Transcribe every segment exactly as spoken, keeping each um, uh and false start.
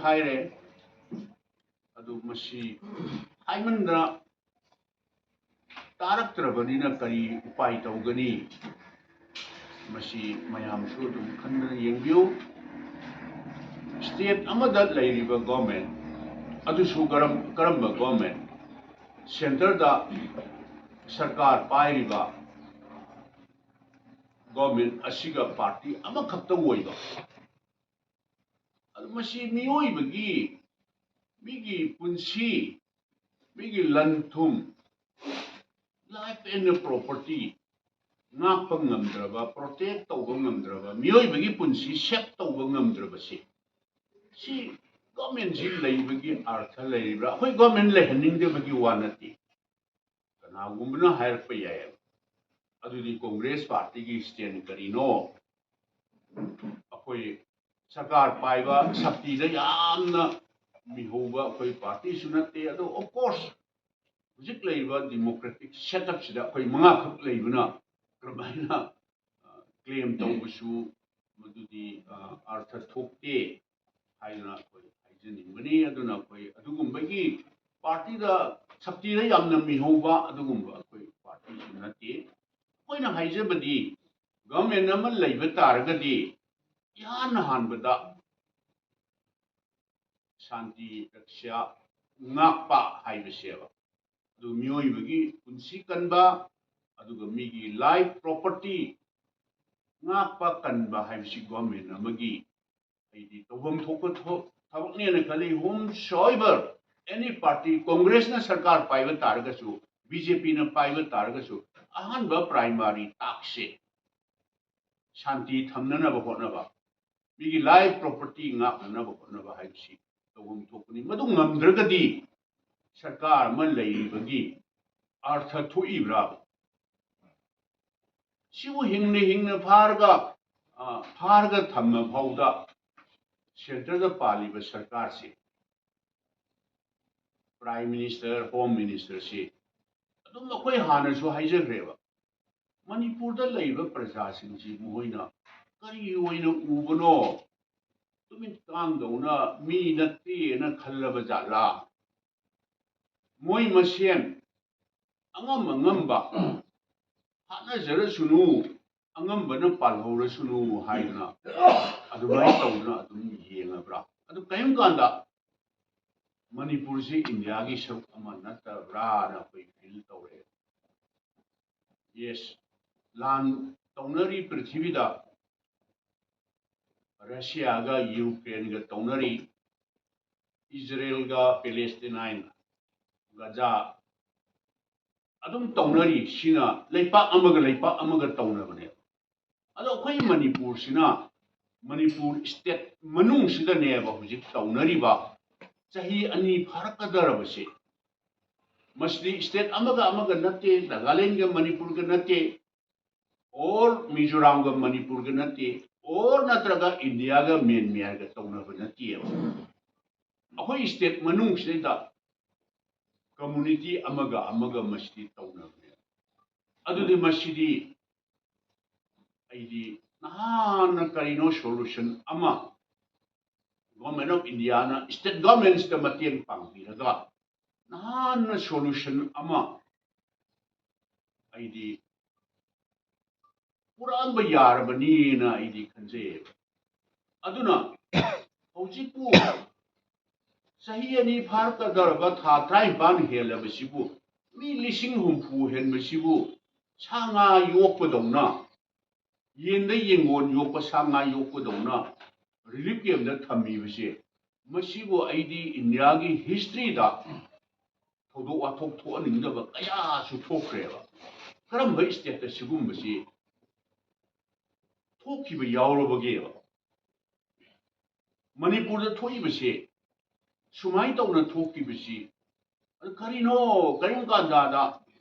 ꯍꯥꯏꯔꯦ꯫ ꯑꯗꯨ ꯃꯁꯤ ꯍꯥꯏꯃꯟꯗꯅ ꯇꯥꯔꯛꯇ꯭ꯔꯕꯅꯤꯅ ꯀꯔꯤ ꯎꯄꯥꯏ ꯇꯧꯒꯅꯤ? ꯃꯁꯤ ꯃꯌꯥꯝꯁꯨ ꯑꯗꯨꯝ ꯈꯟꯗꯅ ꯌꯦꯡꯕꯤꯌꯨ꯫ ꯁ꯭ꯇꯦꯠ ꯑꯃꯗ ꯂꯩꯔꯤꯕ ꯒꯣꯔꯃꯦꯟ ꯑꯗꯨꯁꯨ ꯀꯔꯝ-, ꯀꯔꯝꯕ ꯒꯣꯔꯃꯦꯟ? ꯁꯦꯟꯇꯔꯗ ꯁꯔꯀꯥꯔ ꯄꯥꯏꯔꯤꯕ ꯒꯣꯔꯃꯦꯟ ꯑꯁꯤꯒ ꯄꯥꯔꯇꯤ ꯑꯃꯈꯛꯇ ꯑꯣꯏꯕ꯫ ꯑꯗꯨ ꯃꯁꯤ ꯃꯤꯑꯣꯏꯕꯒꯤ, ꯃꯤꯒꯤ ꯄꯨꯟꯁꯤ, ꯃꯤꯒꯤ ꯂꯟ ꯊꯨꯝ, life and property ꯉꯥꯛꯄ ꯉꯝꯗ꯭ꯔꯕ, protect ꯇꯧꯕ ꯉꯝꯗ꯭ꯔꯕ, ꯃꯤꯑꯣꯏꯕꯒꯤ ꯄꯨꯟꯁꯤ save ꯇꯧꯕ ꯉꯝꯗ꯭ꯔꯕꯁꯤ, ꯁꯤ ꯒꯣꯔꯃꯦꯟꯁꯤ ꯂꯩꯕꯒꯤ ꯑꯔꯊ ꯂꯩꯔꯤꯕ꯭ꯔꯥ? ꯑꯩꯈꯣꯏ ꯒꯣꯔꯃꯦꯟ ꯂꯩꯍꯟꯅꯤꯡꯗꯕꯒꯤ ꯋꯥ ꯅꯠꯇꯦ꯫ ꯀꯅꯥꯒꯨꯝꯕꯅ ꯍꯥꯏꯔꯛꯄ ꯌꯥꯏ, "ꯑꯗꯨꯗꯤ ꯀꯣꯡꯒ꯭ꯔꯦꯁ ꯄꯥꯔꯇꯤꯒꯤ stand ꯀꯔꯤꯅꯣ? ꯑꯩꯈꯣꯏ ꯁꯔꯀꯥꯔ ꯄꯥꯏꯕ ꯁꯛꯇꯤꯗ ꯌꯥꯝꯅ ꯃꯤꯍꯧꯕ ꯑꯩꯈꯣꯏ ꯄꯥꯔꯇꯤꯁꯨ ꯅꯠꯇꯦ꯫" ꯑꯗꯣ, of course, ꯍꯧꯖꯤꯛ ꯂꯩꯔꯤꯕ democratic setup ꯁꯤꯗ ꯑꯩꯈꯣꯏ ꯃꯉꯥꯈꯛ ꯂꯩꯕꯅ ꯀꯔꯝꯍꯥꯏꯅ, ꯑ, claim ꯇꯧꯕꯁꯨ ꯃꯗꯨꯗꯤ, ꯑ, ꯑꯔꯊ ꯊꯣꯛꯇꯦ ꯍꯥꯏꯗꯅ ꯑꯩꯈꯣꯏ ꯍꯥꯏꯖꯅꯤꯡꯕꯅꯤ꯫ ꯑꯗꯨꯅ ꯑꯩꯈꯣꯏ ꯑꯗꯨꯒꯨꯝꯕꯒꯤ ꯄꯥꯔꯇꯤꯗ, ꯁꯛꯇꯤꯗ ꯌꯥꯝꯅ ꯃꯤꯍꯧꯕ ꯑꯗꯨꯒꯨꯝꯕ ꯑꯩꯈꯣꯏ ꯄꯥꯔꯇꯤꯁꯨ ꯅꯠꯇꯦ꯫ ꯑꯩꯈꯣꯏꯅ ꯍꯥꯏꯖꯕꯗꯤ ꯒꯣꯔꯃꯦꯟ ꯑꯃ ꯂꯩꯕ ꯇꯥꯔꯒꯗꯤ ꯏꯍꯥꯟ ꯍꯥꯟꯕꯗ ꯁꯥꯟꯇꯤ ꯔꯛꯁ꯭ꯌꯥ ꯉꯥꯛꯄ ꯍꯥꯏꯕꯁꯦꯕ꯫ ꯑꯗꯨ ꯃꯤꯑꯣꯏꯕꯒꯤ ꯄꯨꯟꯁꯤ ꯀꯟꯕ, ꯑꯗꯨꯒ ꯃꯤꯒꯤ life property ꯉꯥꯛꯄ ꯀꯟꯕ ꯍꯥꯏꯕꯁꯤ ꯒꯣꯔꯃꯦꯟ ꯑꯃꯒꯤ ꯑꯩꯗꯤ ꯇꯧꯐꯝ ꯊꯣꯛꯄ ꯊꯣ-, ꯊꯕꯛꯅꯦꯅ ꯈꯜꯂꯤ꯫ Whomsoever, any party, ꯀꯣꯡꯒ꯭ꯔꯦꯁꯅ ꯁꯔꯀꯥꯔ ꯄꯥꯏꯕ ꯇꯥꯔꯒꯁꯨ, ꯕꯤ ꯖꯦ ꯄꯤꯅ ꯄꯥꯏꯕ ꯇꯥꯔꯒꯁꯨ, ꯑꯍꯥꯟꯕ primary task ꯁꯦ ꯁꯥꯟꯇꯤ ꯊꯝꯅꯅꯕ ꯍꯣꯠꯅꯕ, ꯃꯤꯒꯤ life property ꯉꯥꯛꯅꯅꯕ ꯍꯣꯠꯅꯕ ꯍꯥꯏꯕꯁꯤ ꯇꯧꯐꯝ ꯊꯣꯛꯄꯅꯤ꯫ ꯃꯗꯨ ꯉꯝꯗ꯭ꯔꯒꯗꯤ ꯁꯔꯀꯥꯔ ꯑꯃ ꯂꯩꯔꯤꯕꯒꯤ ꯑꯔꯊ ꯊꯣꯛꯏꯕ꯭ꯔꯥ? ꯁꯤꯕꯨ ꯍꯤꯡꯅ ꯍꯤꯡꯅ ꯐꯥꯔꯒ, ꯑ, ꯐꯥꯔꯒ ꯊꯝꯃ ꯐꯥꯎꯗ centreꯗ ꯄꯥꯜꯂꯤꯕ ꯁꯔꯀꯥꯔꯁꯤ, Prime Minister, Home Ministerꯁꯤ ꯑꯗꯨꯝ ꯑꯩꯈꯣꯏ ꯍꯥꯟꯅꯁꯨ ꯍꯥꯏꯖꯈ꯭ꯔꯦꯕ, ꯃꯅꯤꯄꯨꯔꯗ ꯂꯩꯕ ꯄ꯭ꯔꯖꯥꯁꯤꯡꯁꯤ ꯃꯈꯣꯏꯅ ꯀꯔꯤ ꯑꯣꯏꯅ ꯎꯕꯅꯣ? ꯇꯨꯃꯤꯠ ꯀꯥꯡꯗꯧꯅ ꯃꯤ ꯅꯠꯇꯦꯅ ꯈꯜꯂꯕ ꯖꯥꯠꯂꯥ? ꯃꯣꯏ ꯃꯁꯦꯟ ꯑꯉꯝ ꯑꯉꯝꯕ ꯍꯥꯠꯅꯖꯔꯁꯅꯨ, ꯑꯉꯝꯕꯅ ꯄꯥꯜꯍꯧꯔꯁꯅꯨ ꯍꯥꯏꯗꯅ ꯑꯗꯨꯃꯥꯏꯅ ꯇꯧꯗꯅ ꯑꯗꯨꯝ ꯌꯦꯡꯉꯕ꯭ꯔꯥ? ꯑꯗꯨ ꯀꯔꯤꯒꯨꯝꯕ ꯀꯥꯟꯗ ꯃꯅꯤꯄꯨꯔꯁꯤ ꯏꯟꯗꯤꯌꯥꯒꯤ ꯁꯔꯨꯛ ꯑꯃ ꯅꯠꯇꯕ꯭ꯔꯥꯅ ꯑꯩꯈꯣꯏ feel ꯇꯧꯔꯛꯑꯦ꯫ Yes, ꯂꯥꯟ ꯇꯧꯅꯔꯤ ꯄ꯭ꯔꯤꯊꯤꯕꯤꯗ, ꯔꯁꯤꯌꯥꯒ ꯌꯨꯀ꯭ꯔꯦꯟꯒ ꯇꯧꯅꯔꯤ, ꯏꯖꯔꯦꯜꯒ ꯄꯦꯂꯦꯁꯇꯤꯅꯥꯏꯟ, ꯒꯖꯥ ꯑꯗꯨꯝ ꯇꯧꯅꯔꯤ꯫ ꯁꯤꯅ ꯂꯩꯄꯥꯛ ꯑꯃꯒ ꯂꯩꯄꯥꯛ ꯑꯃꯒ ꯇꯧꯅꯕꯅꯦꯕ꯫ ꯑꯗꯣ ꯑꯩꯈꯣꯏ ꯃꯅꯤꯄꯨꯔꯁꯤꯅ, ꯃꯅꯤꯄꯨꯔ state ꯃꯅꯨꯡꯁꯤꯗꯅꯦꯕ ꯍꯧꯖꯤꯛ ꯇꯧꯅꯔꯤꯕ ꯆꯍꯤ ꯑꯅꯤ ꯐꯥꯔꯛꯀꯗꯧꯔꯕꯁꯦ꯫ ꯃꯁꯤꯗꯤ state ꯑꯃꯒ ꯑꯃꯒ ꯅꯠꯇꯦ, ꯅꯥꯒꯥꯂꯦꯟꯒ ꯃꯅꯤꯄꯨꯔꯒ ꯅꯠꯇꯦ, or ꯃꯤꯖꯣꯔꯥꯝꯒ ꯃꯅꯤꯄꯨꯔꯒ ꯅꯠꯇꯦ, or ꯅꯠꯇ꯭ꯔꯒ ꯏꯟꯗꯤꯌꯥꯒ ꯃ꯭ꯌꯥꯟꯃꯥꯔꯒ ꯇꯧꯅꯕ ꯅꯠꯇꯦꯕ꯫ ꯑꯩꯈꯣꯏ state ꯃꯅꯨꯡꯁꯤꯗꯩꯗ community ꯑꯃꯒ ꯑꯃꯒ ꯃꯁꯤꯗꯤ ꯇꯧꯅꯕꯅꯦ꯫ ꯑꯗꯨꯗꯤ ꯃꯁꯤꯗꯤ ꯑꯩꯗꯤ ꯅꯍꯥꯟꯅ ꯀꯔꯤꯅꯣ solution ꯑꯃ Government of Indiaꯅ state governmentsꯇ ꯃꯇꯦꯡ ꯄꯥꯡꯕꯤꯔꯒ ꯅꯍꯥꯟꯅ solution ꯑꯃ ꯑꯩꯗꯤ ꯄꯨꯔꯛꯑꯝꯕ ꯌꯥꯔꯕꯅꯤꯅ ꯑꯩꯗꯤ ꯈꯟꯖꯩꯌꯦꯕ꯫ ꯑꯗꯨꯅ ꯍꯧꯖꯤꯛꯄꯨ ꯆꯍꯤ ꯑꯅꯤ ꯐꯥꯔꯛꯀꯗꯧꯔꯕ ꯊꯥ ꯇꯔꯥꯅꯤꯄꯥꯟ ꯍꯦꯜꯂꯕꯁꯤꯕꯨ, ꯃꯤ ꯂꯤꯁꯤꯡ ꯍꯨꯝꯐꯨ ꯍꯦꯟꯕꯁꯤꯕꯨ ꯁꯥ ꯉꯥ ꯌꯣꯛꯄꯗꯧꯅ, ꯌꯦꯟꯗ ꯌꯦꯡꯒꯣꯟ ꯌꯣꯛꯄ, ꯁꯥ ꯉꯥ ꯌꯣꯛꯄꯗꯧꯅ relief campꯇ ꯊꯝꯃꯤꯕꯁꯦ, ꯃꯁꯤꯕꯨ ꯑꯩꯗꯤ ꯏꯟꯗꯤꯌꯥꯒꯤ historyꯗ ꯊꯧꯗꯣꯛ ꯋꯥꯊꯣꯛ ꯊꯣꯛꯍꯟꯅꯤꯡꯗꯕ ꯀꯌꯥꯁꯨ ꯊꯣꯛꯈ꯭ꯔꯦꯕ꯫ ꯀꯔꯝꯕ stateꯇ ꯁꯤꯒꯨꯝꯕꯁꯤ ꯊꯣꯛꯈꯤꯕ ꯌꯥꯎꯔꯕꯒꯦꯕ? ꯃꯅꯤꯄꯨꯔꯗ ꯊꯣꯛꯏꯕꯁꯦ, ꯁꯨꯃꯥꯏꯅ ꯇꯧꯅ ꯊꯣꯛꯈꯤꯕꯁꯤ, ꯑꯗꯨ ꯀꯔꯤꯅꯣ? ꯀꯔꯤꯒꯨꯝꯕ ꯀꯥꯟꯗꯗ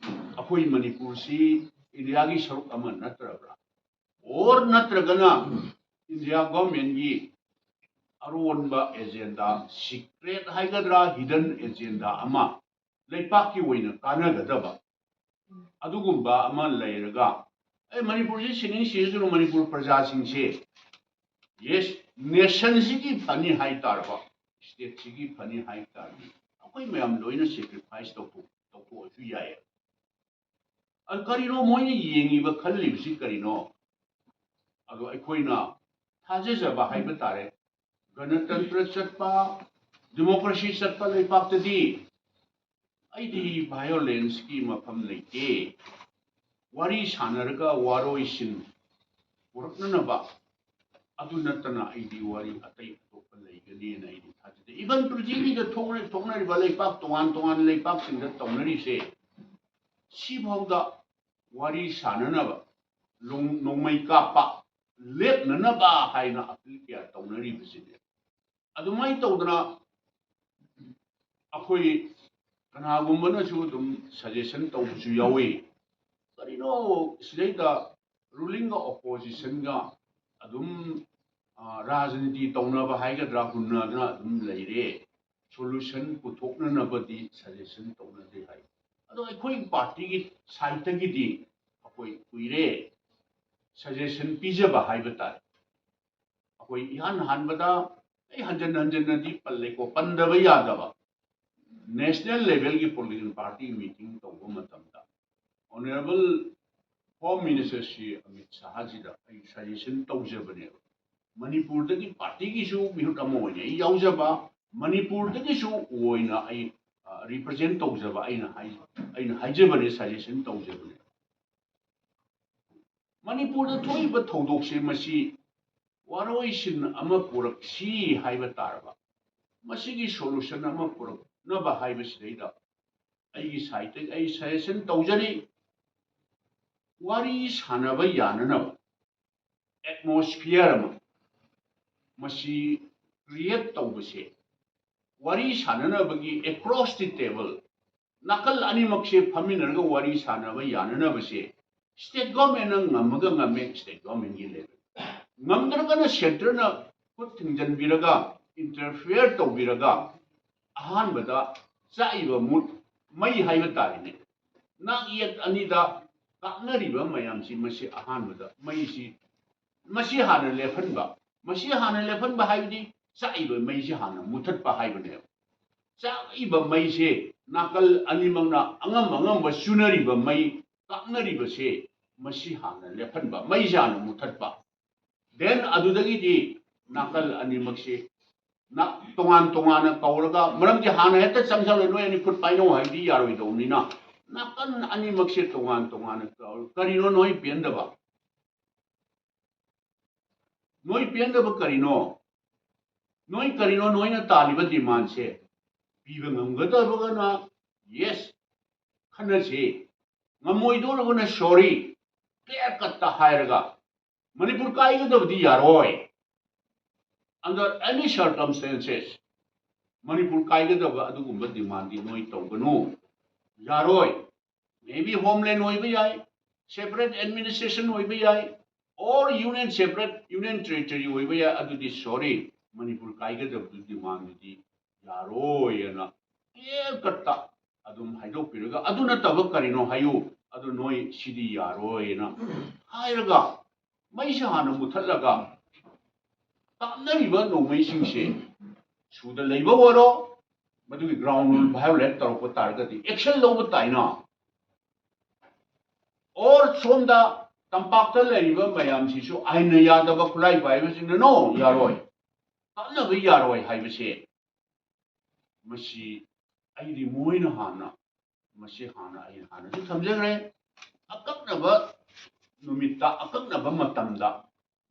ꯑꯩꯈꯣꯏ ꯃꯅꯤꯄꯨꯔꯁꯤ ꯏꯟꯗꯤꯌꯥꯒꯤ ꯁꯔꯨꯛ ꯑꯃ ꯅꯠꯇ꯭ꯔꯕ꯭ꯔꯥ? ꯑꯣꯔ ꯅꯠꯇ꯭ꯔꯒꯅ ꯏꯟꯗꯤꯌꯥ ꯒꯣꯔꯃꯦꯟꯒꯤ ꯑꯔꯣꯟꯕ ꯑꯦꯖꯦꯟꯗꯥ, ꯁꯤꯀ꯭ꯔꯦꯠ ꯍꯥꯏꯒꯗ꯭ꯔꯥ, ꯍꯤꯗꯟ ꯑꯦꯖꯦꯟꯗꯥ ꯑꯃ, ꯂꯩꯄꯥꯛꯀꯤ ꯑꯣꯏꯅ ꯀꯥꯟꯅꯒꯗꯕ ꯑꯗꯨꯒꯨꯝꯕ ꯑꯃ ꯂꯩꯔꯒ, ꯑꯩ ꯃꯅꯤꯄꯨꯔꯁꯤ ꯁꯤꯅꯤꯡ ꯁꯤꯔꯁꯅꯨ, ꯃꯅꯤꯄꯨꯔ ꯄ꯭ꯔꯖꯥꯁꯤꯡꯁꯦ, ꯌꯦꯁ, ꯅꯦꯁꯟꯁꯤꯒꯤ ꯐꯅꯤ ꯍꯥꯏ ꯇꯥꯔꯕ, ꯁ꯭ꯇꯦꯠꯁꯤꯒꯤ ꯐꯅꯤ ꯍꯥꯏ ꯇꯥꯔꯗꯤ, ꯑꯩꯈꯣꯏ ꯃꯌꯥꯝ ꯂꯣꯏꯅ ꯁꯦꯀ꯭ꯔꯤꯐꯥꯏꯁ ꯇꯧꯊꯣꯛ ꯇꯧꯊꯣꯛꯑꯁꯨ ꯌꯥꯏꯌꯦ꯫ ꯑꯗꯨ ꯀꯔꯤꯅꯣ ꯃꯣꯏꯅ ꯌꯦꯡꯉꯤꯕ, ꯈꯜꯂꯤꯕꯁꯤ ꯀꯔꯤꯅꯣ? ꯑꯗꯣ ꯑꯩꯈꯣꯏꯅ ꯊꯥꯖꯖꯕ ꯍꯥꯏꯕ ꯇꯥꯔꯦ, ꯒꯅꯇꯟꯇ꯭ꯔ ꯆꯠꯄ, ꯗꯤꯃꯣꯀ꯭ꯔꯦꯁꯤ ꯆꯠꯄ ꯂꯩꯄꯥꯛꯇꯗꯤ ꯑꯩꯗꯤ ꯚꯥꯏꯑꯣꯂꯦꯟꯁꯀꯤ ꯃꯐꯝ ꯂꯩꯇꯦ꯫ ꯋꯥꯔꯤ ꯁꯥꯟꯅꯔꯒ ꯋꯥꯔꯣꯏꯁꯤꯟ ꯄꯨꯔꯛꯅꯅꯕ, ꯑꯗꯨ ꯅꯠꯇꯅ ꯑꯩꯗꯤ ꯋꯥꯔꯤ ꯑꯇꯩ ꯑꯇꯣꯞꯄ ꯂꯩꯒꯅꯤꯅ ꯑꯩꯗꯤ ꯊꯥꯖꯗꯦ꯫ ꯏꯚꯟ ꯄ꯭ꯔꯤꯊꯤꯕꯤꯗ ꯊꯣꯛꯅ-, ꯊꯣꯛꯅꯔꯤꯕ ꯂꯩꯄꯥꯛ ꯇꯣꯉꯥꯟ ꯇꯣꯉꯥꯟꯕ ꯂꯩꯄꯥꯛꯁꯤꯡꯗ ꯇꯧꯅꯔꯤꯁꯦ, ꯁꯤꯐꯥꯎꯗ ꯋꯥꯔꯤ ꯁꯥꯟꯅꯅꯕ, ꯂꯣꯡ-, ꯅꯣꯡꯃꯩ ꯀꯥꯞꯄ ꯂꯦꯞꯅꯅꯕ ꯍꯥꯏꯅ ꯑꯄꯤꯜ ꯀꯌꯥ ꯇꯧꯅꯔꯤꯕꯁꯤꯅꯦ꯫ ꯑꯗꯨꯃꯥꯏꯅ ꯇꯧꯗꯅ ꯑꯩꯈꯣꯏ ꯀꯅꯥꯒꯨꯝꯕꯅꯁꯨ ꯑꯗꯨꯝ ꯁꯖꯦꯁꯟ ꯇꯧꯕꯁꯨ ꯌꯥꯎꯏ꯫ ꯀꯔꯤꯅꯣ ꯁꯤꯗꯩꯗ ꯔꯨꯂꯤꯡꯒ ꯑꯣꯄꯣꯖꯤꯁꯟꯒ ꯑꯗꯨꯝ, ꯑ, ꯔꯥꯖꯅꯤꯇꯤ ꯇꯧꯅꯕ ꯍꯥꯏꯒꯗ꯭ꯔꯥ, ꯍꯨꯟꯅꯗꯅ ꯑꯗꯨꯝ ꯂꯩꯔꯦ, ꯁꯣꯂꯨꯁꯟ ꯄꯨꯊꯣꯛꯅꯅꯕꯗꯤ ꯁꯖꯦꯁꯟ ꯇꯧꯅꯗꯦ ꯍꯥꯏ꯫ ꯑꯗꯣ ꯑꯩꯈꯣꯏ ꯄꯥꯔꯇꯤꯒꯤ ꯁꯥꯏꯠꯇꯒꯤꯗꯤ ꯑꯩꯈꯣꯏ ꯀꯨꯏꯔꯦ ꯁꯖꯦꯁꯟ ꯄꯤꯖꯕ ꯍꯥꯏꯕ ꯇꯥꯔꯦ꯫ ꯑꯩꯈꯣꯏ ꯏꯍꯥꯟ ꯍꯥꯟꯕꯗ ꯑꯩ ꯍꯟꯖꯟ ꯍꯟꯖꯟꯅꯗꯤ ꯄꯜꯂꯦꯀꯣ, ꯄꯟꯗꯕ ꯌꯥꯗꯕ, ꯅꯦꯁꯅꯦꯜ ꯂꯦꯚꯦꯜꯒꯤ ꯄꯣꯂꯤꯇꯤꯀꯦꯜ ꯄꯥꯔꯇꯤ ꯃꯤꯇꯤꯡ ꯇꯧꯕ ꯃꯇꯝꯗ honourable home minister Shri Amit ꯁꯥꯍꯖꯤꯗ ꯑꯩ ꯁꯖꯦꯁꯟ ꯇꯧꯖꯕꯅꯦꯕ꯫ ꯃꯅꯤꯄꯨꯔꯗꯒꯤ ꯄꯥꯔꯇꯤꯒꯤꯁꯨ ꯃꯤꯍꯨꯠ ꯑꯃ ꯑꯣꯏꯅ ꯑꯩ ꯌꯥꯎꯖꯕ, ꯃꯅꯤꯄꯨꯔꯗꯒꯤꯁꯨ ꯑꯣꯏꯅ ꯑꯩ, ꯑ, ꯔꯤꯄ꯭ꯔꯖꯦꯟ ꯇꯧꯖꯕ, ꯑꯩꯅ ꯍꯥꯏ-, ꯑꯩꯅ ꯍꯥꯏꯖꯕꯅꯦ, ꯁꯖꯦꯁꯟ ꯇꯧꯖꯕꯅꯦ꯫ ꯃꯅꯤꯄꯨꯔꯗ ꯊꯣꯛꯏꯕ ꯊꯧꯗꯣꯛꯁꯦ ꯃꯁꯤ ꯋꯥꯔꯣꯏꯁꯤꯟ ꯑꯃ ꯄꯨꯔꯛꯁꯤ ꯍꯥꯏꯕ ꯇꯥꯔꯕ, ꯃꯁꯤꯒꯤ ꯁꯣꯂꯨꯁꯟ ꯑꯃ ꯄꯨꯔꯛꯅꯕ ꯍꯥꯏꯕꯁꯤꯗꯩꯗ ꯑꯩꯒꯤ ꯁꯥꯏꯠꯇꯒꯤ ꯑꯩ ꯁꯖꯦꯁꯟ ꯇꯧꯖꯔꯤ꯫ ꯋꯥꯔꯤ ꯁꯥꯟꯅꯕ ꯌꯥꯅꯅꯕ ꯑꯦꯠꯃꯣꯁꯐꯤꯌꯔ ꯑꯃ ꯃꯁꯤ ꯀ꯭ꯔꯤꯌꯦꯠ ꯇꯧꯕꯁꯦ, ꯋꯥꯔꯤ ꯁꯥꯟꯅꯅꯕꯒꯤ across the table, ꯅꯥꯀꯜ ꯑꯅꯤꯃꯛꯁꯦ ꯐꯝꯃꯤꯟꯅꯔꯒ ꯋꯥꯔꯤ ꯁꯥꯟꯅꯕ ꯌꯥꯅꯅꯕꯁꯦ State government ꯅ ꯉꯝꯃꯒ ꯉꯝꯃꯦ, state government ꯀꯤ level꯫ ꯉꯝꯗ꯭ꯔꯒꯅ centre ꯅ ꯈꯨꯠ ꯊꯤꯡꯖꯤꯟꯕꯤꯔꯒ, interfere ꯇꯧꯕꯤꯔꯒ, ꯑꯍꯥꯟꯕꯗ ꯆꯥꯛꯏꯕ ꯃꯨꯠ ꯃꯩ ꯍꯥꯏꯕ ꯇꯥꯔꯦꯅꯦ꯫ ꯅꯥꯛ ꯌꯦꯠ ꯑꯅꯤꯗ ꯀꯥꯞꯅꯔꯤꯕ ꯃꯌꯥꯝꯁꯤ, ꯃꯁꯤ ꯑꯍꯥꯟꯕꯗ ꯃꯩꯁꯤ, ꯃꯁꯤ ꯍꯥꯟꯅ ꯂꯦꯞꯍꯟꯕ, ꯃꯁꯤ ꯍꯥꯟꯅ ꯂꯦꯞꯍꯟꯕ ꯍꯥꯏꯕꯗꯤ ꯆꯥꯛꯏꯕ ꯃꯩꯁꯤ ꯍꯥꯟꯅ ꯃꯨꯊꯠꯄ ꯍꯥꯏꯕꯅꯦꯕ꯫ ꯆꯥꯛꯏꯕ ꯃꯩꯁꯦ ꯅꯥꯀꯜ ꯑꯅꯤꯃꯛꯅ ꯑꯉꯝ ꯑꯉꯝꯕ ꯆꯨꯅꯔꯤꯕ ꯃꯩ ꯀꯥꯞꯅꯔꯤꯕꯁꯦ, ꯃꯁꯤ ꯍꯥꯟꯅ ꯂꯦꯞꯍꯟꯕ, ꯃꯩꯁꯦ ꯍꯥꯟꯅ ꯃꯨꯊꯠꯄ꯫ Then ꯑꯗꯨꯗꯒꯤꯗꯤ ꯅꯥꯀꯜ ꯑꯅꯤꯃꯛꯁꯦ ꯅ-, ꯇꯣꯉꯥꯟ ꯇꯣꯉꯥꯟꯅ ꯀꯧꯔꯒ, ꯃꯔꯝꯗꯤ ꯍꯥꯟꯅ ꯍꯦꯛꯇ ꯆꯪꯁꯜꯂꯣ, ꯅꯣꯏ ꯑꯅꯤ ꯈꯨꯠ ꯄꯥꯏꯅꯧ ꯍꯥꯏꯕꯗꯤ ꯌꯥꯔꯣꯏꯗꯧꯕꯅꯤꯅ, ꯅꯥꯀꯜ ꯑꯅꯤꯃꯛꯁꯦ ꯇꯣꯉꯥꯟ ꯇꯣꯉꯥꯟꯅ ꯀꯧꯔ-, ꯀꯔꯤꯅꯣ ꯅꯣꯏ ꯄꯦꯟꯗꯕ? ꯅꯣꯏ ꯄꯦꯟꯗꯕ ꯀꯔꯤꯅꯣ? ꯅꯣꯏ ꯀꯔꯤꯅꯣ ꯅꯣꯏꯅ ꯇꯥꯜꯂꯤꯕ demand ꯁꯦ? ꯄꯤꯕ ꯉꯝꯒꯗꯕꯒꯅ yes, ꯈꯟꯅꯁꯤ, ꯉꯝꯃꯣꯏꯗꯧꯔꯒꯅ sorry, clear cut ꯇ ꯍꯥꯏꯔꯒ, ꯃꯅꯤꯄꯨꯔ ꯀꯥꯏꯒꯗꯕꯗꯤ ꯌꯥꯔꯣꯏ꯫ Under any circumstances, ꯃꯅꯤꯄꯨꯔ ꯀꯥꯏꯒꯗꯕ ꯑꯗꯨꯒꯨꯝꯕ demand ꯗꯤ ꯅꯣꯏ ꯇꯧꯒꯅꯨ, ꯌꯥꯔꯣꯏ꯫ Maybe homeland ꯑꯣꯏꯕ ꯌꯥꯏ, separate administration ꯑꯣꯏꯕ ꯌꯥꯏ, or union, separate union territory ꯑꯣꯏꯕ ꯌꯥꯏ, ꯑꯗꯨꯗꯤ sorry, ꯃꯅꯤꯄꯨꯔ ꯀꯥꯏꯒꯗꯕꯗꯨ demand ꯗꯨꯗꯤ ꯌꯥꯔꯣꯏꯅ clear cut ꯇ ꯑꯗꯨꯝ ꯍꯥꯏꯗꯣꯛꯄꯤꯔꯒ, ꯑꯗꯨ ꯅꯠꯇꯕ ꯀꯔꯤꯅꯣ ꯍꯥꯏꯌꯨ, ꯑꯗꯨ ꯅꯣꯏ ꯁꯤꯗꯤ ꯌꯥꯔꯣꯏꯅ ꯍꯥꯏꯔꯒ, ꯃꯩꯁꯦ ꯍꯥꯟꯅ ꯃꯨꯊꯠꯂꯒ, ꯀꯥꯞꯅꯔꯤꯕ ꯅꯣꯡꯃꯩꯁꯤꯡꯁꯦ ꯁꯨꯗ ꯂꯩꯕ ꯑꯣꯏꯔꯣ, ꯃꯗꯨꯒꯤ ground rule violate ꯇꯧꯔꯛꯄ ꯇꯥꯔꯒꯗꯤ action ꯂꯧꯕ ꯇꯥꯏꯅ꯫ Or ꯁꯣꯝꯗ ꯇꯝꯄꯥꯛꯇ ꯂꯩꯔꯤꯕ ꯃꯌꯥꯝꯁꯤꯁꯨ ꯑꯥꯏꯟꯅ ꯌꯥꯗꯕ ꯈꯨꯠꯂꯥꯏ ꯄꯥꯏꯕꯁꯤꯡꯅ, no, ꯌꯥꯔꯣꯏ, ꯀꯥꯞꯅꯕ ꯌꯥꯔꯣꯏ ꯍꯥꯏꯕꯁꯦ, ꯃꯁꯤ ꯑꯩꯗꯤ ꯃꯣꯏꯅ ꯍꯥꯟꯅ, ꯃꯁꯤ ꯍꯥꯟꯅ ꯑꯩ ꯍꯥꯟꯅꯁꯨ ꯊꯝꯖꯈ꯭ꯔꯦ꯫ ꯑꯀꯛꯅꯕ ꯅꯨꯃꯤꯠꯇ, ꯑꯀꯛꯅꯕ ꯃꯇꯝꯗ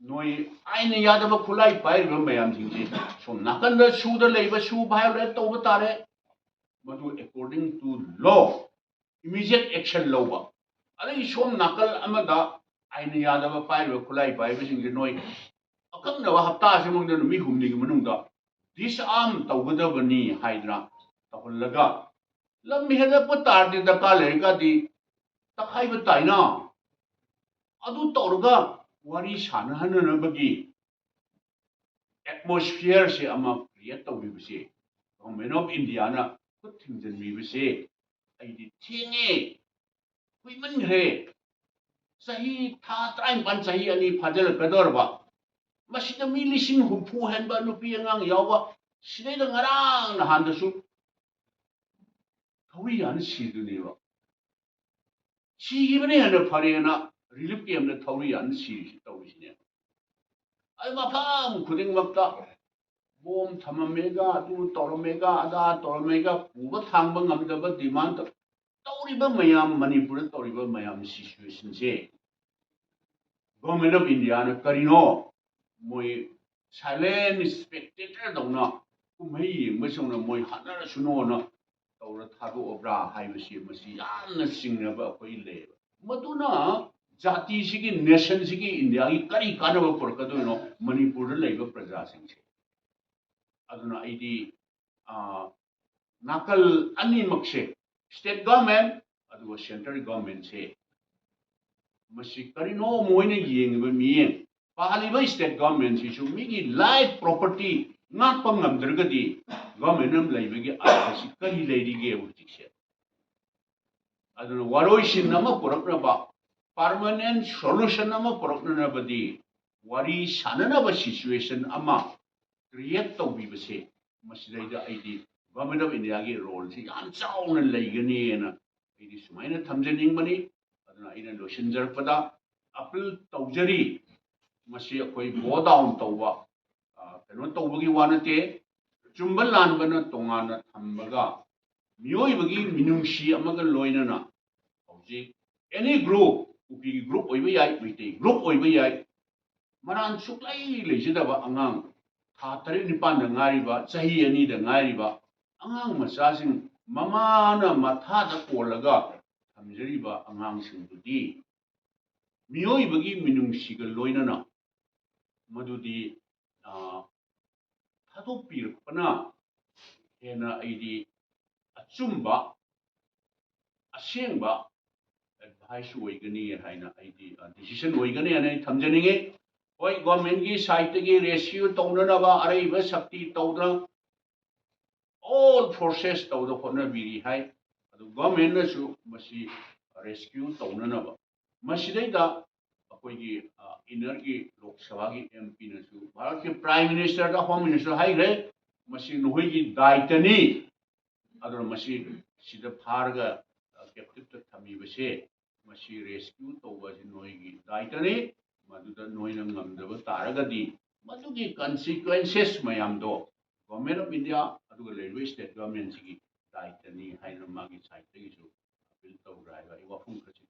ꯅꯣꯏ ꯑꯥꯏꯟꯅ ꯌꯥꯗꯕ ꯈꯨꯠꯂꯥꯏ ꯄꯥꯏꯔꯤꯕ ꯃꯌꯥꯝꯁꯤꯡꯁꯤ ꯁꯣꯝ ꯅꯥꯀꯟꯗ ꯁꯨꯗ ꯂꯩꯕ ꯁꯨ violate ꯇꯧꯕ ꯇꯥꯔꯦ꯫ ꯃꯗꯨ according to law immediate action ꯂꯧꯕ꯫ ꯑꯗꯒꯤ ꯁꯣꯝ ꯅꯥꯀꯜ ꯑꯃꯗ ꯑꯥꯏꯟꯅ ꯌꯥꯗꯕ ꯄꯥꯏꯔꯤꯕ ꯈꯨꯠꯂꯥꯏ ꯄꯥꯏꯕꯁꯤꯡꯁꯤ ꯅꯣꯏ ꯑꯀꯛꯅꯕ ꯍꯞꯇꯥ ꯑꯁꯤꯃꯛꯇ, ꯅꯨꯃꯤꯠ ꯍꯨꯝꯅꯤꯒꯤ ꯃꯅꯨꯡꯗ disarm ꯇꯧꯒꯗꯕꯅꯤ ꯍꯥꯏꯗꯅ ꯇꯧꯍꯜꯂꯒ, ꯂꯝ ꯍꯦꯜꯂꯛꯄ ꯇꯥꯔꯗꯤ ꯗꯔꯀꯥꯔ ꯂꯩꯔꯒꯗꯤ ꯇꯛꯈꯥꯏꯕ ꯇꯥꯏꯅ꯫ ꯑꯗꯨ ꯇꯧꯔꯒ ꯋꯥꯔꯤ ꯁꯥꯟꯅꯍꯟꯅꯅꯕꯒꯤ atmosphere ꯁꯦ ꯑꯃ create ꯇꯧꯕꯤꯕꯁꯦ, Government of India ꯅ ꯈꯨꯠ ꯊꯤꯡꯖꯤꯟꯕꯤꯕꯁꯦ ꯑꯩꯗꯤ ꯊꯦꯡꯉꯦ, ꯀꯨꯏꯃꯟꯈ꯭ꯔꯦ꯫ ꯆꯍꯤ ꯊꯥ ꯇꯔꯥꯅꯤꯄꯥꯟ, ꯆꯍꯤ ꯑꯅꯤ ꯐꯥꯖꯤꯜꯂꯛꯀꯗꯧꯔꯕ, ꯃꯁꯤꯗ ꯃꯤ ꯂꯤꯁꯤꯡ ꯍꯨꯝꯐꯨ ꯍꯦꯟꯕ ꯅꯨꯄꯤ ꯑꯉꯥꯡ ꯌꯥꯎꯕ, ꯁꯤꯗꯩꯗ ꯉꯔꯥꯡ ꯅꯍꯥꯟꯗꯁꯨ ꯊꯧꯔꯤ ꯌꯥꯟ ꯁꯤꯗꯨꯅꯦꯕ꯫ ꯁꯤꯈꯤꯕꯅ ꯍꯦꯟꯅ ꯐꯔꯦꯅ relief camp ꯇ ꯊꯧꯔꯤ ꯌꯥꯟ ꯁꯤꯔꯤꯁꯤ ꯇꯧꯔꯤꯁꯤꯅꯦ꯫ ꯑꯩ ꯃꯐꯝ ꯈꯨꯗꯤꯡꯃꯛꯇ ꯕꯣꯝ ꯊꯝꯃꯝꯃꯦꯒ, ꯑꯗꯨ ꯇꯧꯔꯝꯃꯦꯒ, ꯑꯗꯥ ꯇꯧꯔꯝꯃꯦꯒ, ꯄꯨꯕ ꯊꯥꯡꯕ ꯉꯝꯗꯕ demand ꯇꯧ-, ꯇꯧꯔꯤꯕ ꯃꯌꯥꯝ, ꯃꯅꯤꯄꯨꯔꯗ ꯇꯧꯔꯤꯕ ꯃꯌꯥꯝ situation say Government of India ꯅ ꯀꯔꯤꯅꯣ? ꯃꯣꯏ silent spectator ꯗꯧꯅ, ꯀꯨꯝꯍꯩ ꯌꯦꯡꯕꯁꯤꯡꯅ ꯃꯣꯏ ꯍꯥꯠꯅꯔꯁꯅꯨꯅ ꯇꯧꯔ ꯊꯥꯗꯣꯛꯑꯕ꯭ꯔꯥ ꯍꯥꯏꯕꯁꯤ, ꯃꯁꯤ ꯌꯥꯝꯅ ꯆꯤꯡꯅꯕ ꯑꯩꯈꯣꯏ ꯂꯩꯌꯦꯕ꯫ ꯃꯗꯨꯅ ꯖꯥꯇꯤꯁꯤꯒꯤ, nation ꯁꯤꯒꯤ, ꯏꯟꯗꯤꯌꯥꯒꯤ ꯀꯔꯤ ꯀꯥꯟꯅꯕ ꯄꯨꯔꯛꯀꯗꯣꯏꯅꯣ ꯃꯅꯤꯄꯨꯔꯗ ꯂꯩꯕ ꯄ꯭ꯔꯖꯥꯁꯤꯡꯁꯦ? ꯑꯗꯨꯅ ꯑꯩꯗꯤ, ꯑ, ꯅꯥꯀꯜ ꯑꯅꯤꯃꯛꯁꯦ, state government ꯑꯗꯨꯒ central government ꯁꯦ, ꯃꯁꯤ ꯀꯔꯤꯅꯣ ꯃꯣꯏꯅ ꯌꯦꯡꯉꯤꯕ ꯃꯤꯠꯌꯦꯡ? ꯄꯥꯜꯂꯤꯕ state government ꯁꯤꯁꯨ ꯃꯤꯒꯤ life property ꯉꯥꯛꯄ ꯉꯝꯗ꯭ꯔꯒꯗꯤ government ꯑꯃ ꯂꯩꯕꯒꯤ ꯑꯔꯊꯁꯤ ꯀꯔꯤ ꯂꯩꯔꯤꯒꯦ ꯍꯧꯖꯤꯛꯁꯦ? ꯑꯗꯨꯅ ꯋꯥꯔꯣꯏꯁꯤꯟ ꯑꯃ ꯄꯨꯔꯛꯅꯕ, permanent solution ꯑꯃ ꯄꯨꯔꯛꯅꯅꯕꯗꯤ ꯋꯥꯔꯤ ꯁꯥꯟꯅꯅꯕ situation ꯑꯃ create ꯇꯧꯕꯤꯕꯁꯦ, ꯃꯁꯤꯗꯩꯗ ꯑꯩꯗꯤ Government of India ꯒꯤ role ꯁꯤ ꯌꯥꯝ ꯆꯥꯎꯅ ꯂꯩꯒꯅꯤꯅ ꯑꯩꯗꯤ ꯁꯨꯃꯥꯏꯅ ꯊꯝꯖꯅꯤꯡꯕꯅꯤ꯫ ꯑꯗꯨꯅ ꯑꯩꯅ ꯂꯣꯏꯁꯤꯟꯖꯔꯛꯄꯗ appeal ꯇꯧꯖꯔꯤ, ꯃꯁꯤ ꯑꯩꯈꯣꯏ bow down ꯇꯧꯕ, ꯑ, ꯀꯩꯅꯣ ꯇꯧꯕꯒꯤ ꯋꯥ ꯅꯠꯇꯦ꯫ ꯆꯨꯝꯕ ꯂꯥꯟꯕꯅ ꯇꯣꯉꯥꯟꯅ ꯊꯝꯕꯒ, ꯃꯤꯑꯣꯏꯕꯒꯤ ꯃꯤꯅꯨꯡꯁꯤ ꯑꯃꯒ ꯂꯣꯏꯅꯅ ꯍꯧꯖꯤꯛ any group, ꯀꯨꯀꯤꯒꯤ group ꯑꯣꯏꯕ ꯌꯥꯏ, ꯃꯩꯇꯩ group ꯑꯣꯏꯕ ꯌꯥꯏ, ꯃꯔꯥꯟ ꯁꯨꯛꯂꯩ ꯂꯩꯖꯗꯕ ꯑꯉꯥꯡ, ꯊꯥ ꯇꯔꯦꯠ ꯅꯤꯄꯥꯟꯗ ꯉꯥꯏꯔꯤꯕ, ꯆꯍꯤ ꯑꯅꯤꯗ ꯉꯥꯏꯔꯤꯕ ꯑꯉꯥꯡ ꯃꯆꯥꯁꯤꯡ, ꯃꯃꯥꯅ ꯃꯊꯥꯗ ꯀꯣꯜꯂꯒ ꯊꯝꯖꯔꯤꯕ ꯑꯉꯥꯡꯁꯤꯡꯗꯨꯗꯤ ꯃꯤꯑꯣꯏꯕꯒꯤ ꯃꯤꯅꯨꯡꯁꯤꯒ ꯂꯣꯏꯅꯅ ꯃꯗꯨꯗꯤ, ꯑ, ꯊꯥꯗꯣꯛꯄꯤꯔꯛꯄꯅ ꯍꯦꯟꯅ ꯑꯩꯗꯤ ꯑꯆꯨꯝꯕ, ꯑꯁꯦꯡꯕ, ꯑꯦꯗꯚꯥꯏꯁ ꯑꯣꯏꯒꯅꯤ ꯍꯥꯏꯅ ꯑꯩꯗꯤ, ꯗꯤꯁꯤꯖꯟ ꯑꯣꯏꯒꯅꯤ ꯍꯥꯏꯅ ꯑꯩ ꯊꯝꯖꯅꯤꯡꯉꯤ꯫ ꯍꯣꯏ, ꯒꯣꯔꯃꯦꯟꯒꯤ ꯁꯥꯏꯠꯇꯒꯤ ꯔꯦꯁꯀ꯭ꯌꯨ ꯇꯧꯅꯅꯕ ꯑꯔꯩꯕ ꯁꯛꯇꯤ ꯇꯧꯗꯅ ꯑꯣꯜ ꯐꯣꯔꯁꯦꯁ ꯇꯧꯗ ꯍꯣꯠꯅꯕꯤꯔꯤ ꯍꯥꯏ꯫ ꯑꯗꯨ ꯒꯣꯔꯃꯦꯟꯅꯁꯨ ꯃꯁꯤ ꯔꯦꯁꯀ꯭ꯌꯨ ꯇꯧꯅꯅꯕ, ꯃꯁꯤꯗꯩꯗ ꯑꯩꯈꯣꯏꯒꯤ ꯏꯟꯅꯔꯒꯤ ꯂꯣꯛ ꯁꯚꯥꯒꯤ ꯑꯦꯝ ꯄꯤꯅꯁꯨ ꯚꯥꯔꯠꯀꯤ ꯄ꯭ꯔꯥꯏꯝ ꯃꯤꯅꯤꯁꯇꯔꯗ, ꯍꯣꯝ ꯃꯤꯅꯤꯁꯇꯔ ꯍꯥꯏꯈ꯭ꯔꯦ, ꯃꯁꯤ ꯅꯈꯣꯏꯒꯤ ꯗꯥꯏꯇꯅꯤ꯫ ꯑꯗꯨꯅ ꯃꯁꯤ ꯁꯤꯗ ꯐꯥꯔꯒ ꯀꯦꯞꯇꯤꯞꯇ ꯊꯝꯃꯤꯕꯁꯦ, ꯃꯁꯤ ꯔꯦꯁꯀ꯭ꯌꯨ ꯇꯧꯕ ꯑꯁꯤ ꯅꯣꯏꯒꯤ ꯗꯥꯏꯇꯅꯤ꯫ ꯃꯗꯨꯗ ꯅꯣꯏꯅ ꯉꯝꯗꯕ ꯇꯥꯔꯒꯗꯤ ꯃꯗꯨꯒꯤ ꯀꯟꯁꯤꯀ꯭ꯋꯦꯟꯁꯦꯁ ꯃꯌꯥꯝꯗꯣ ꯒꯣꯔꯃꯦꯟ ꯑꯣꯐ ꯏꯟꯗꯤꯌꯥ ꯑꯗꯨꯒ ꯂꯩꯔꯤꯕ ꯁ꯭ꯇꯦꯠ ꯒꯣꯔꯃꯦꯟꯁꯤꯒꯤ ꯗꯥꯏꯇꯅꯤ ꯍꯥꯏꯅ ꯃꯥꯒꯤ ꯁꯥꯏꯠꯇꯒꯤꯁꯨ ꯑꯄꯤꯜ ꯇꯧꯈ꯭ꯔꯦ ꯍꯥꯏꯕ ꯑꯩ ꯋꯥꯐꯝ ꯈꯔꯁꯤ